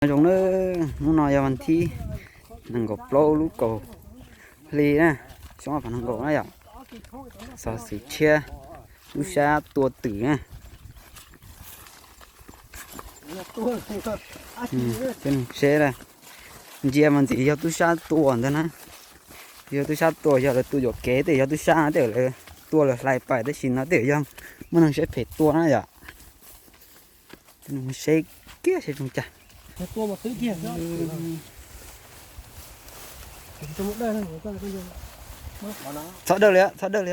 Nyob zoo na, hnub no yog vas thib nees nkaum plaub lub kaum hli na, xyoo ob phav nees nkaum na yom. Xov xwm tshiab, tub sab tua twm na. Seb na, ntsia mas ntxim yog tub sab tua ntag na. Yog tub sab tua, yog lawv tua yuam kev tej yog tub sab, tej lawv tua lawv hlais pais, tab sis no tej yog muaj neeg siab phem tua na yom. Seb kiag seb zoo cas. Txhob dawj li, txhob dawj li.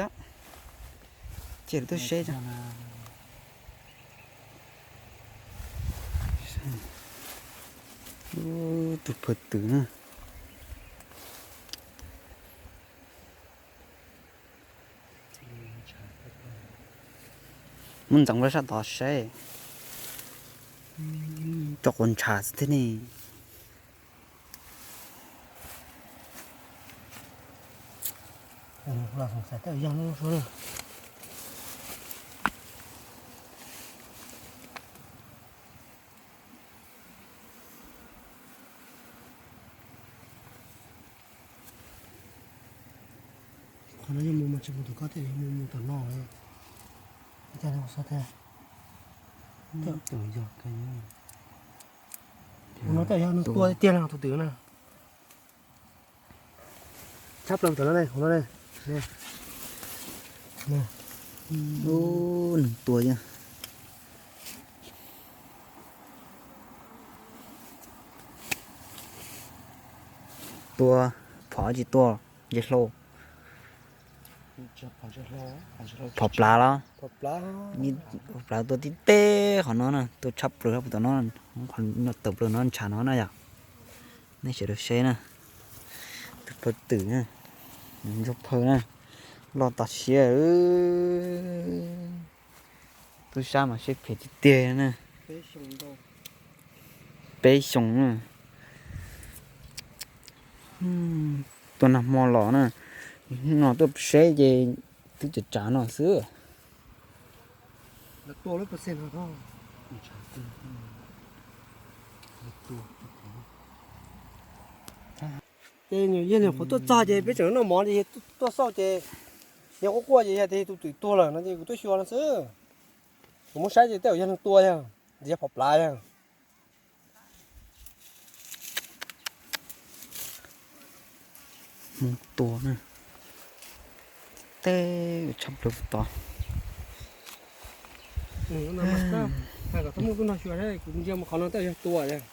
Ces tuaj seb na. Tus phawj twm na. Muab ntxeev rau sab tod seb. Cov quav ntshav xwb thiab ne. Qhov no yog mus mas tsis mus tom ko, tej yog mus mus tom no. Ib co no xav tias, tus no tej yog nws tua tiag tiag no tus twm na. Tshab plaws tom no ne, hauv no ne. Ub, nws tua yog tua phom tsis tua, ntsej hlau. Phom plav los? Phom plav tua tib teb qhov no na, tua tshab plaws puag tom no, qhov tawm plaws no ntshav no na yom. Nej sawv daws seb na, tus phawj twm na, ntsuag phawj na, loj tas siab. Tub sab mas siab phem tiag tiag na. Peb xyoos na. Tuaj nag hmo los na, no tuaj seb ces twb tsav tsav no xwb. Ces yog nws qhuav tuaj txog ces peb tseem noj mov ces tuaj xauj ces yog quaj quaj ces yog tias tus twm tuag lawm no ces kuv tuaj xyuas no xwb. Kuv muab saib ces tej zaum yog neeg tua yog, yog phom plav yog. Hmoob tua na. Teb tshaj plaws tod. Hais kom txhob muaj tub no xyuas, kuv ntsia mus qhov no tej zaum yog tua yog.